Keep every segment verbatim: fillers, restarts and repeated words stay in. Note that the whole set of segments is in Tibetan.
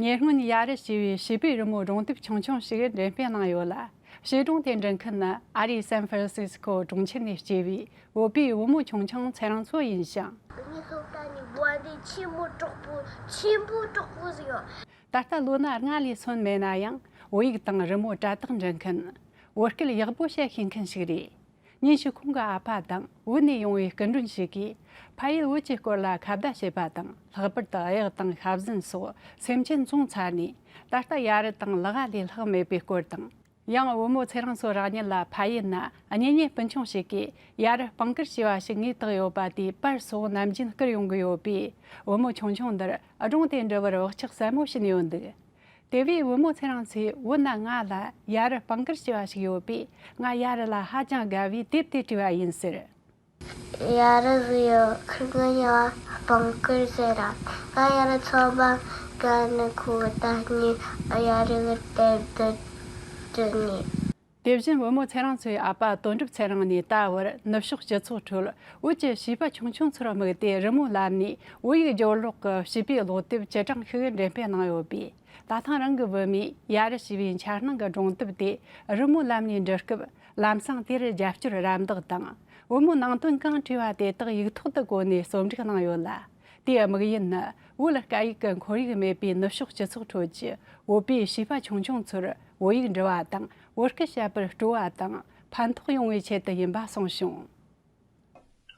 ཉེ་སྔོན་ཡ་རུ་ཞེས་པའི་བྱིས་པའི་རི་མོ་སྒྲུང་དེབ་ཆུང་ཆུང་ཞིག་འགྲེམས་སྤེལ་གནང་ཡོད་ལ། བྱིས་སྒྲུང་དེ་འབྲི་མཁན་ནི་ཨ་རིའི་སན་ཧྥ་རན་སིས་ཀོ་གྲོང་ཁྱེར་ནས་སྐྱེས་པའི་བོད་པའི་བུ་མོ་ཆུང་ཆུང་ཚེ་རིང་མཚོ་ཡིན་ཞིང་། ངའི་སློབ་གྲྭ་ནས་བོད་ཡིག་ཆེན་པོ་དྲག་པོ་ཆེན་པོ་དྲག་པོ་ཟིག་ཡོད། ད་ལྟ་ལོ་ན་ལྔ་ལས་སོན་མེད་ན་ཡང་བོད་ཡིག་དང་རི་མོ་དྲ་ཐག་འབྲི་མཁན། བོད་སྐད་ཡག་པོ་བཤད་ཤེས་མཁན་ཞིག་རེད། ཉིན་ཞིག་ཁོང་གི་ཨ་ཕ་དང་བོད་ནས་ཡོང་བའི་སྐུ་མགྲོན་ཞིག་གིས་ཕ་ཡུལ་བོད་ཀྱི་སྐོར་ལ་ཁ་བརྡ་བྱེད་པ་དང་། ལྷག་པར་དུ་གཡག་དང་ཤ་ཟན་སོགས་སེམས་ཅན་བཙོང་ཚར་ནས། ད་ལྟ་ཡ་རུ་དང་ལ་ག་ལས་ལྷག་མེད་པའི་སྐོར་དང་། ཡང་བུ་མོ་ཚེ་རིང་མཚོ་རང་ཉིད་ལ་ཕ་ཡུལ་ན་གཉེན་ཉེ་སྤུན་ཆུང་ཞིག་གིས་ཡ་རུ་སྤང་དཀར་ཞེས་པ་ཞིག་ངོས་བཏགས་ཡོད་པ་དེའི་པར་སོགས་ནམ་རྒྱུན་བསྐུར་ཡོང་གི་ཡོད་པས། བུ་མོ་ཆུང་ཆུང་འདིར་སྒྲུང་དེ་འབྲི་བར་བག་ཆགས་ཟབ་མོ་བྱིན་ཡོད་འདུག། དེ་བས་བུ་མོ་ཚེ་རིང་མཚོས་བོད་ན་ང་ལ་ཡ་རུ་སྤང་དཀར་ཞེས་པ་ཞིག་ཡོད་པས། ང་ཡ་རུ་ལ་ཧ་ཅང་དགའ་བས་དེབ་དེ་བྲིས་པ་ཡིན་ཟེར། ཡ་རུ་ཟིག་ཡོད། ཁིར་གི་མིང་ལ་སྤང་དཀར་ཟེར་ར། ང་ཡ་རུ་ཚོ་པ་ག་ནས་ཁོ་ད་ནི་ཡ་རུ་གི་དེབ་དེ་བྲིས་ནི། དེ་བཞིན་བུ་མོ་ཚེ་རིང་མཚོའི་ཨ་ཕ་དོན་གྲུབ་ཚེ་རིང་ནས་ད་བར་ནུབ་ཕྱོགས་སྤྱི་ཚོགས་ཁྲོད་བོད་ཀྱི་བྱིས་པ་ཆུང་ཆུང་ཚོར་དམིགས་ཏེ་རི་མོའི་ལམ་ནས་བོད་ཡིག་སྦྱོར་ཀློག་གི་བྱིས་པའི་ཀློག་དེབ་བཅུ་གྲངས་ཤིག་འགྲེམས་སྤེལ་གནང་ཡོད་པས། ད་ཐེངས་རང་གི་བུད་མེད་ཡ་རུ་ཞེས་པའི་འཆར་སྣང་གི་སྒྲུང་དེབ་དེ་རི་མོའི་ལམ་ནས་འབྲི་སྐབས། ལམ་སང་དེར་རྒྱབ་སྐྱོར་རམ་འདེགས་དང་། བུ་མོའི་ནང་དོན་གང་བྲིས་པ་དེ་དག་ཡིག་ཐོག་ཏུ་བཀོད་ནས་རྩོམ་སྒྲིག་གནང་ཡོད་ལ། དེའི་དམིགས་ཡུལ་ནི་བོད་ལ་སྐད་ཡིག་གི་ཁོར་ཡུག་མེད་པའི་ནུབ་ཕྱོགས་སྤྱི་ཚོགས་ཁྲོད་ཀྱི་བོད་པའི་བྱིས་པ་ཆུང་ཆུང་ཚོར་བོད་ཡིག་འབྲི་བ་དང་བོད་སྐད་བཤད་པར་སྤྲོ་བ་དང་ཕན་ཐོགས་ཡོང་བའི་ཆེད་དུ་ཡིན་པ་གསུངས་བྱུང་།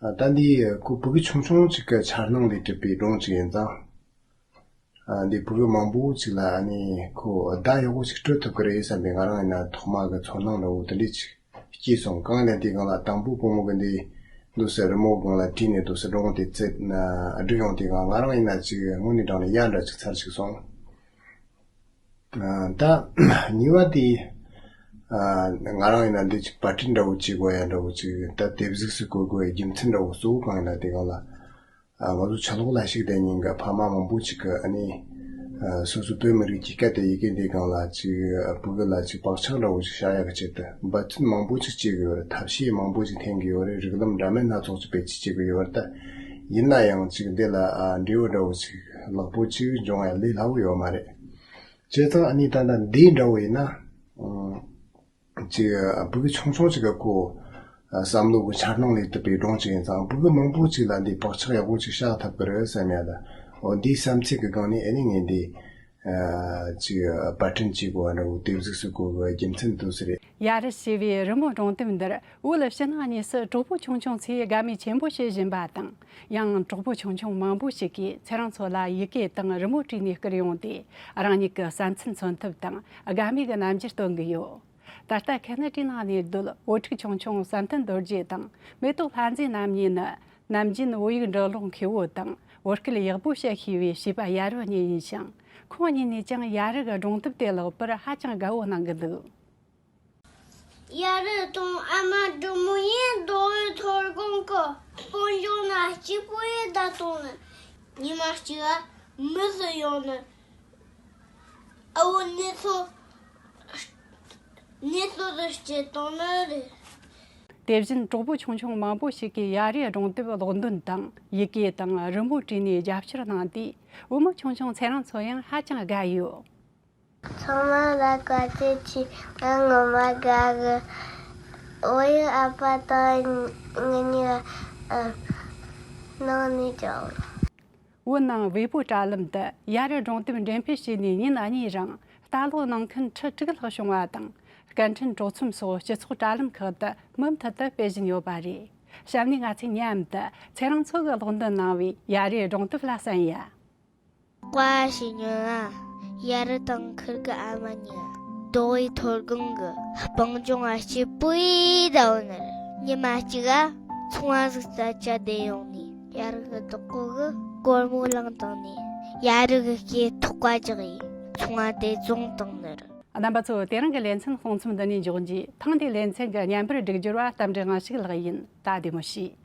ཨ། ད་འདི་ཁོ་ཕྲུ་གུ་ཆུང་ཆུང་ཅིག་གི་འཆར་སྣང་ལས་གྲུབ་པའི་སྒྲུང་ཅིག་ཡིན་ཙང་། ཨ། འདི་ཕྲུ་གུ་མང་པོ་ཅིག་ལ་ཨ་ནི་ཁོ་བརྡ་ཡག་པོ་ཞིག་སྤྲོད་ཐུབ་ཀྱི་རེད་བསམ་པའི་ང་རང་ཡིན་ན་ཐོག་མ་གི་ཚོར་སྣང་འདྲ་བོ་དེ་འདྲས་ཅིག་སྐྱེས་སོང་། གང་ཡིན་ན་དེའི་སྒང་ལ་དང་པོ་བུ་མོ་གི་འདི་འདུག་སེ་རི་མོ་སྒང་ལ་བྲིས་ནས་འདུག་སེ་སྒྲུང་དེ་བཙལ་ན་བསྒྲིགས་ཡོང་དུས་སྒང་ང་རང་ཡིན་ན་ཅིག་དངོས་གནས་དྲང་གནས་ཡ་འདྲ་ཅིག་ཚར་ཞིག་སོང་། ཨ། ད་གཉིས་པ་དེ། ཨ། ང་རང་ཡིན་ན་འདི་ཅིག་པར་སྐྲུན་འདྲ་བོ་བྱེད་དགོས་ཡ་འདྲ་བོ་ཅིག་ད་དེབ་གཟུགས་སུ་བཀོད་དགོས་ཡ་རྒྱུ་མཚན་འདྲ་བོ་གཙོ་བོ་གང་ཡིན་ན་དེ་སྒང་ལ། ཨ། ང་ཚོ་ཕྱི་ལོགས་ལ་ཞུགས་བསྡད་མཁན་གྱི་ཕ་མ་མང་པོ་ཅིག་གིས་ཨ་ནི། ཨ། སོ་སོའི་བོད་མི་རིགས་ཀྱི་སྐད་དེ་ཡི་གེ་འདིའི་སྒང་ལ་ཅིག་ཕྲུ་གུ་ལ་ཅིག་བག་ཆགས་འདྲ་བོ་ཞིག་བཞག་ཡག་གི་ཆེད་དུ་འབད་བརྩོན་མང་པོ་ཅིག་བྱེད་ཀྱི་ཡོད་རེད། ཐབས་ཤེས་མང་པོ་ཅིག་འཐེན་གྱི་ཡོད་རེད། རིགས་ལམ་འདྲ་མིན་སྣ་ཚོགས་ཅིག་བེད་སྤྱོད་བྱེད་ཀྱི་ཡོད་རེད། ད་ཡིན་ན་ཡང་ཅིག་འདི་ལ། ཨ། འབྲས་བུ་འདྲ་བོ་ཅིག་ལེགས་པོ་ཅིག་འབྱུང་ཡ་ལས་སླ་བོ་ཡོད་མ་རེད། བྱས་ཙང་ཨ་ནི་ད་ལྟ་འདི་འདྲ་བོ་ཡིན་ན། ཨང་། ཅིག་ཕྲུ་གུ་ཆུང་ཆུང་ཅིག་གི་ཁོ་བསམ་བློ་གི་འཆར་སྣང་ལས་བཏུབ་པའི་སྒྲུང་ཅིག་ཡིན་ཙང་། ཕྲུ་གུ་མང་པོ་ཅིག་ལ་འདི་བག་ཆགས་ཡག་པོ་ཅིག་བཞག་ཐུབ་ཀྱི་རེད་བསམ་ཡ་ད། འོ། འདིའི་བསམ་ཚུལ་གི་སྒང་ནས་ཨ་ནི་ངས་འདི། ཨ། ཅིག་པར་སྐྲུན་བྱེད་དགོས་པ་འདྲ་བོ་དེབ་གཟུགས་སུ་བཀོད་དགོས་པའི་རྒྱུ་མཚན་འདུག་སེ་རེད། ཡ་རུ་ཞེས་པའི་རི་མོ་སྒྲུང་དེབ་འདིར་བོད་ཕྱི་ནང་གཉིས་སུ་གྲོགས་པོ་ཆུང་ཆུང་ཚོས་དགའ་མོས་ཆེན་པོ་བྱེད་བཞིན་པ་དང་། ཡང་གྲོགས་པོ་ཆུང་ཆུང་མང་པོ་ཞིག་གིས་ཚེ་རིང་མཚོ་ལ་ཡི་གེ་དང་རི་མོ་བྲིས་ནས་བསྐུར་ཡོང་སྟེ། རང་ཉིད་ཀྱི་བསམ་ཚུལ་མཚོན་ཐབས་དང་དགའ་མོས་ཀྱི་རྣམ་འགྱུར་སྟོན་གྱི་ཡོད། ད་ལྟ་ཁེ་ན་ཌའི་ནང་ནས་སྡོད་བོད་ཕྲུག་ཆུང་ཆུང་བསམ་གཏན་རྡོ་རྗེ་དང་མེ་ཏོག་ལྷ་མཛེས་རྣམ་གཉིས་ནི་ནམ་རྒྱུན་བོད་ཡིག་འབྲི་ཀློག་མཁས་པོ་དང་བོད་སྐད་ཡག་པོ་བཤད་ཤེས་པའི་བྱིས་པ་ཡ་རབས་གཉིས་ཡིན་ཞིང་། ཁོང་གཉིས་ནས་ཀྱང་ཡ་རབས་ཀྱི་སྒྲུང་དེབ་དེ་ཀློག་པར་ཧ་ཅང་དགའ་བོ་གནང་གི་འདུག། ཡ་རབས་དང་ཨ་མ་འབྲི་མོ་ཡིན། རྡོ་བའི་ཐོར་གོང་གི་སྤང་ལྗོངས་ན་སྐྱིད་པོ་ཡིན་ད་དུང་ནི། ཉི་མ་གཅིག་ཨ་མི་ཟིག་ཡོང་ནི། ཨ་བོ་ནི་ཚོ་ནི་ཚོ་དུ་སྐྱེ་བཏང་ནི་རེད། དེ་བཞིན་གྲོགས་པོ་ཆུང་ཆུང་མང་པོ་ཞིག་གིས་ཡ་རབས་སྒྲུང་དེབ་ཀློག་འདོན་དང་ཡི་གེ་དང་རི་མོ་བྲིས་ནས་རྒྱབ་སྐྱོར་གནང་དུས། བུ་མོ་ཆུང་ཆུང་ཚེ་རིང་མཚོ་ཡང་ཧ་ཅང་དགའ་ཡོད། ཚང་མ་ལ་བཀའ་དྲིན་ཆེ། ང་ངོ་མ་དགའ་གི། བོད་ཡིག་ཨ་ཕ་དང་ངེད་གཉིས་ནང་ནས་སྦྱངས། བོད་ནང་བལ་པོའི་དྲ་ལམ་དུ་ཡ་རབས་སྒྲུང་དེབ་འགྲེམས་སྤེལ་བྱས་ནས་ཉིན་གཉིས་རིང་ལྟ་ཀློག་གནང་མཁན་ཁྲི་དྲུག་ལྷག་བྱུང་བ་དང་། སྐད་འཕྲིན་གྲོགས་ཚོམས་སོགས་སྤྱི་ཚོགས་དྲ་ལམ་ཁག་ཏུ་མུ་མཐུད་དུ་སྤེལ་བཞིན་ཡོད་པ་རེད། གཤམ་ནས་ང་ཚོས་མཉམ་དུ་ཚེ་རིང་མཚོ་གིས་ཀློག་འདོན་གནང་བའི་ཡ་རབས་སྒྲུང་དེབ་ལ་གསན་ཡ། ཀ་ཞིག་ཉོན་ལ། ཡ་རབས་དང་ཁིར་གི་ཨ་མ་གཉིས། རྡོ་བའི་ཐོར་གོང་གི་སྤང་ལྗོངས་ཨ་སྐྱིད་པོ་ཡིན་ད་འོ་ནི། ཉི་མ་གཅིག་ཨ་ཚོང་བ་ཟིག་རྩྭ་ཅ་དེ་ཡོང་ནས། ཡ་རབས་གི་བདག་པོ་གི་སྒོར་མོ་བླངས་བཏང་ནས། ཡ་རབས་གི་སྐེ་ཐོག་ཀ་བཅག་ཡིས་ཚོང་བ་དེ་བཙོངས་བཏང་ནི་རེད། རྣམ་པ་ཚོ། དེ་རིང་གི་ལེ་ཚན་གསུང་མཚམས་འདི་ནས་འཇོག་རྒྱུ། ཐེངས་འདིའི་ལེ་ཚན་གྱི་བརྙན་པར་སྒྲིག་སྦྱོར་བ་རྟ་མགྲིན་དབང་ཕྱུག་ལགས་ཡིན། ད་བདེ་མོ་བྱོས།